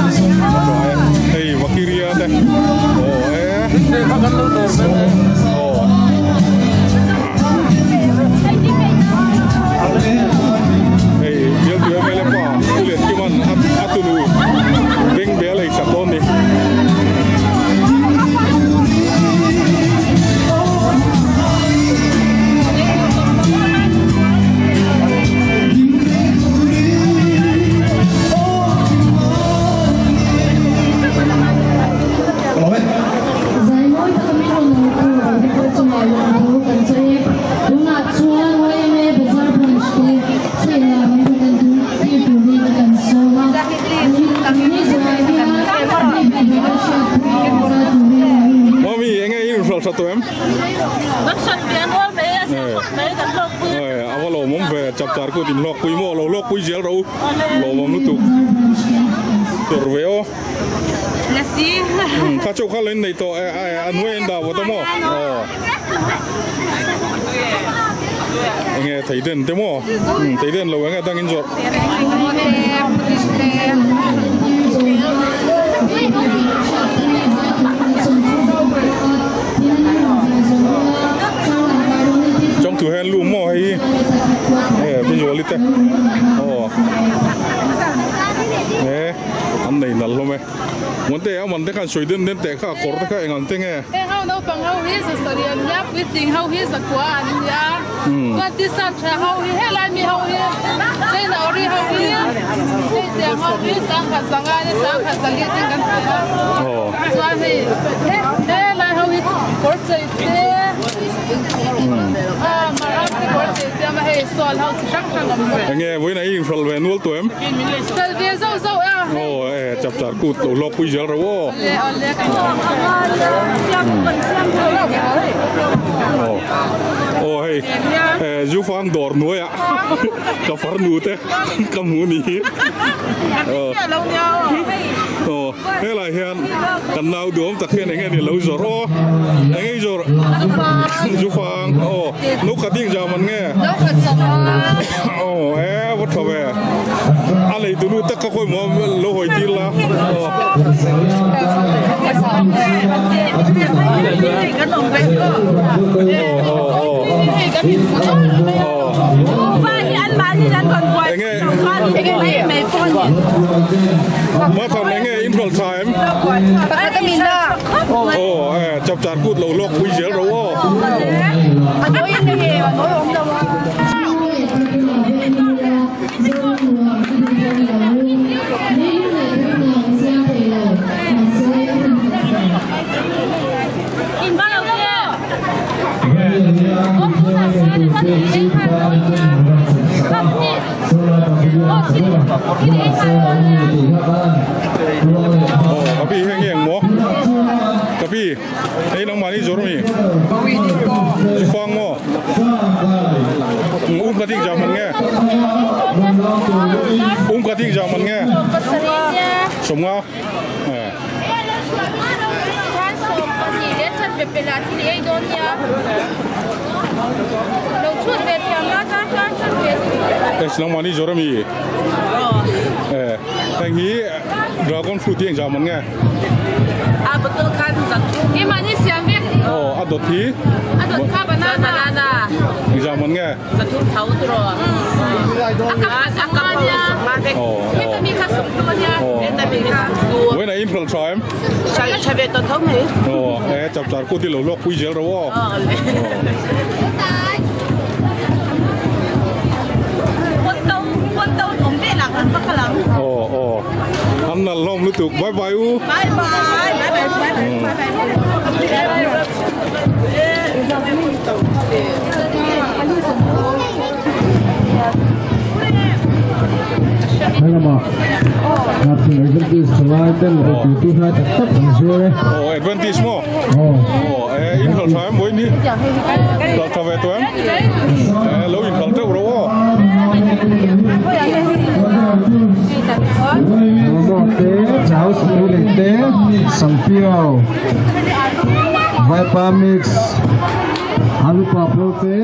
A tha e. Hei Vakiria te. Aw e. Aw. Hei bialtu MLA pa Pu Liankima'n a tunu bengbel ei sak dawn ni. Zaimawi taka min rawn lo tu David chungah lawmthu kan sawi e. Tunah chuan YMA Bazar Branch te chhehla min rawn en tir turin kan sawm a. Ni zawhah hian David leh a hriatpui zai turin lo in. Mami, enge i inhralh tha tawh em? Kan hran ve an rual mai a, siam khawp mai kan hlawkpui. A va lawmawm ve, chapchar kut in hlawkpui maw? Lo hlawkpui zel rawh u, lawmawm lutuk. Tur ve aw. Kha chauh kha lo in nei tawh a hnuai an dah vawt a maw? Aw. Enge thei den te maw? Thei den lo enge dang in zawrh. Chawngthu hian lu maw hei hi e visual te aw e an nei nal hlawm e Muante a man te khan sawi den den teh kha a kawr te kha eng ang te nge. Heng ho naupang ho hi zasarih an nia puitling ho hi zakua an nia chuan tisa tha ho hi helai mi ho hi China ori ho hi hei tiang ho hi sangkhat zanga nia sangkhat zali te kan ti a chuan hei helai ho hi kawr chei te a maram te kawr chei te a hei sawl ho chi hrang hrang awm bawk. Enge vawiin a inhralh ve nual tawh em? Kal ve zauh zauh a. Aw e chapchar kut lo hlawk pui zel ro aw. Aw hei e zufang dawr hnuai ah ka farnu te ka hmu ni hi. Aw helai hian kan nau duhawm tak hian enge ni lo zawrh aw. Enge i zawrh? Zufang aw no khat ding zam an nge? Aw e va tha ve a lei tu nu tak ka khawi maw lo hawi tir la Mathan enge in hralh tha em aw e chapchar kut lo lawk pui zel ro aw. Kapi heng eng maw kapi hei nangmah ni zawr mi chufang maw Um ka ding jam man nge Um ka ding jam man nge Somnga eh Eh nangmah ni zawr ami eh heng hi dragon fruit hi eng jam man nge Aw a dawt hi eng jam man nge Vawiin a inhralh tha em? Aw e chapchar kut hi lo luak pui zel ro aw. Aw aw an nalh hlawm lutuk bye bye u. Helama Hnathing Adventist thalai ten eitur hnai tak tak an zuar e. Aw Adventist maw? Aw. Aw e in hlawh tha em vawiin hi? Hlawh tha ve tawh em? E lo in hlawh teuh rawh aw. Momo te, chau sikri leh te, sangpiau, vaipa mix, alu paplo te.